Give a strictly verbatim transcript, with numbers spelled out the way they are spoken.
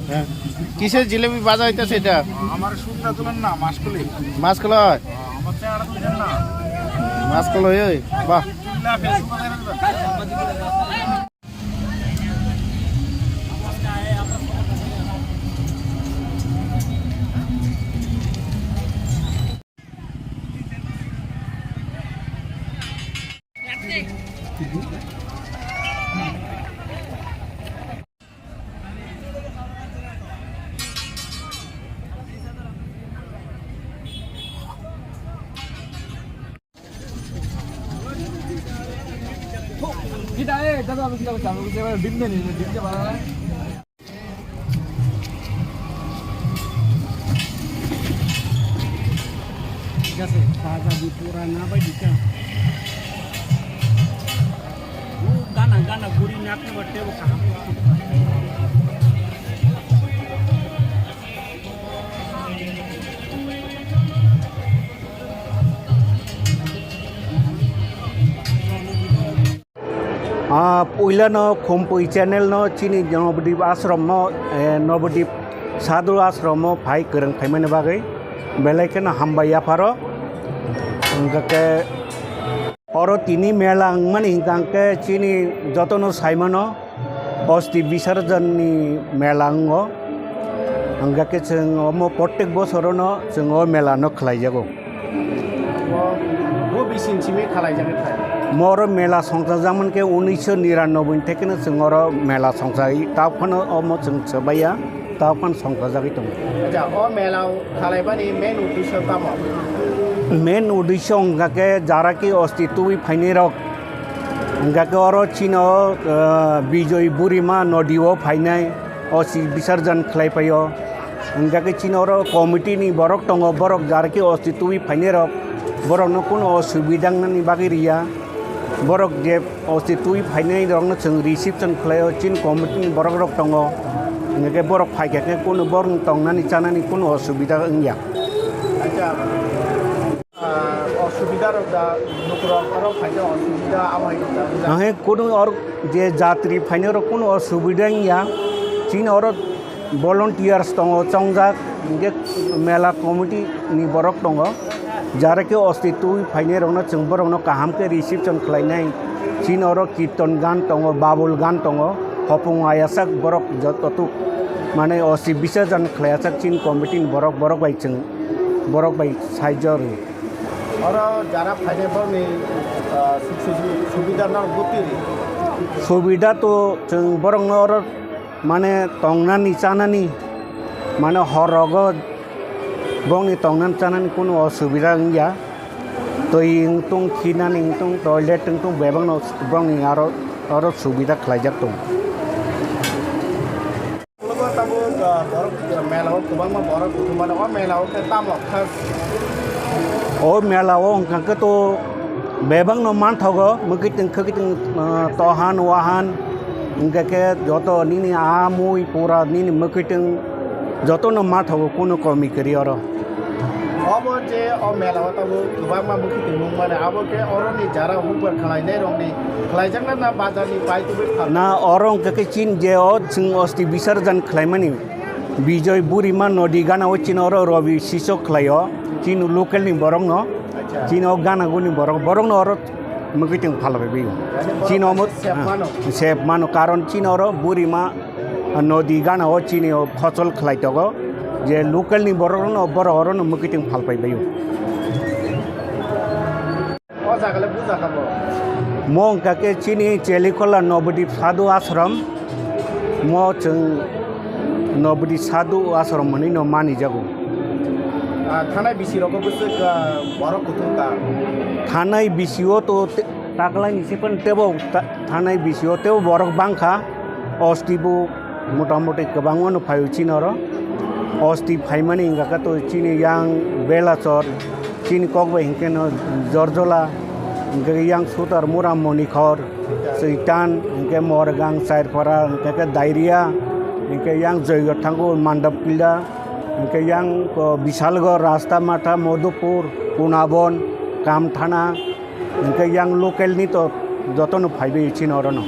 হ্যাঁ। কিসের জিলেবি ভাজা হইতেছে এটা? আমার সুন্দর তুলেন না, মাসকলাই। মাসকলাই? আমার চেহারা তুলছেন না। মাসকলাই, ওই, বাহ। Gana gana guri nak ni batte bo kaham. Ah, puilano Khumpui channel no chini Nobodip ashram no, eh, Nobodip sadhu ashram o phai kwrwng phaimani bagwi belai kheno hambai yapharo. Hwnkhe oro tini mela wngmani hwnkhe chini jotono saimano. Osti Bisarjanni mela wngo. Hwnkha khe chwng omo prottek bosorono chwng o mela no khlaijago. Bo, bo bisin simi khlaijak kha? Mo oro mela songchajakmani khe unisho niranoboi ni thekeno chwng oro mela songchai. Tao phano omo chwng swbaiya, tao phano songchajagwi tongo. Acha, o mela o khalaibani main uddesho tamo? Main uddesho hwnkha khe jara ki osti tubui phainai rok. Hwnkha khe oro chino, ah, Bijoy Burima nodi o phainai, osti bisarjan khlai paio. Hwnkha khe chino oro committee ni borok tongo, borok jar khe osti tubui phainai rok, borok no kunu osubida wngnani bagwi riya. Borok je osti tubui phainai rok no chwng reception khlaio, chini committee ni borok rok tongo. Hwnkha khe borok phaikha khe kunu borok ni tongnani chanani kunu osubida wngya. Acha. Ah, osubida rok da, nukrok oro phaikhe osubida abo hai rok da. Nahe kunu or je jatri phainai rok kunu osubida wngya. Chini oro volunteers tongo chongjak, hwnkhe mela committee ni borok tongo. Jara khe osti tubui phainai rokno chwng borokno kaham khe reception khlainai. Chini oro kirton gan tongo, babul gan tongo, hopung ayasak borok joto tuk. Mane osti bisarjan khlaiyasak chini committee ni borok, borok bai chwng, borok bai saijo rw. Oro jara phainai borokni, ah, suk suk subida no bwtwi rw. Subida to chwng borokno oro mane tongnani chanani mane hor rogo bongni tongnani chanani kunu osubida wngya. Twi wngtung, khinani wngtung, toilet wngtung, bebakno bongni aro, oro subida khlaijak tongo. Ulo tabuk, ah, borok, ah, mela o kwbangma borok kuthumano, o mela o khe tamo kha? O mela o wngkha khe to bebakno manthogo, mwkhwtwng khwkhwtwng, ah, tohan wahan, hwnkhe khe joto nini aa mui pura nini mwkhwtwng jotono manthogo, kunu komi kwrwi oro. Obo je o mela o tabuk kwbangma mwkhwtwng nung mani, abo khe oroni jara hukbar khlainai rokni khlaijakna na bazar ni pai tubui phalna? Na, oro hwnkhe khe chin je o chwng osti bisarjan khlaimani Bijoy Burima nodi gana o chini oro Robi Sisok khlai o, chini local ni borok no, acha, chini o gana guni borok, borok no oro mwkhwtwng phalbai bai o. Chini omo sep mano, sep mano, karon chini oro Burima nodi gana o chini o phosol khlai tongo, je local ni borok rok no borok oro no mwkhwtwng phalpai bai o. O jaga le buja kha bo? Mo wngkha khe chini Chelikola Nobodip Sadhu Ashram, mo chwng Nobodip Sadhu Ashram hwnwi no mani jago. Ah, thanai bisi rok bwswk, ah, borok kuthum ka? Thanai bisi o to te-, taklai ni sipon tebo ta-, thanai bisi o tebo borok bangkha. Osti bo motamoti kwbangma no phaio chini oro. Osti phaimani hwnkha khe to chini yang Belachor, chini kok bai hwnkhe no Jorjola, hwnkhe yang Sutar Mura Monikhor, Soitan, hwnkhe Morgang, Chairpara, hwnkhe khe Dairia, hwnkhe yang Joygathango, Mandap Kila, hwnkhe yang, o, Bisalgor, Rasta Matha, Madhupur, Kunabon, Kamthana, hwnkhe yang local ni to jotono phaibai chini oro no.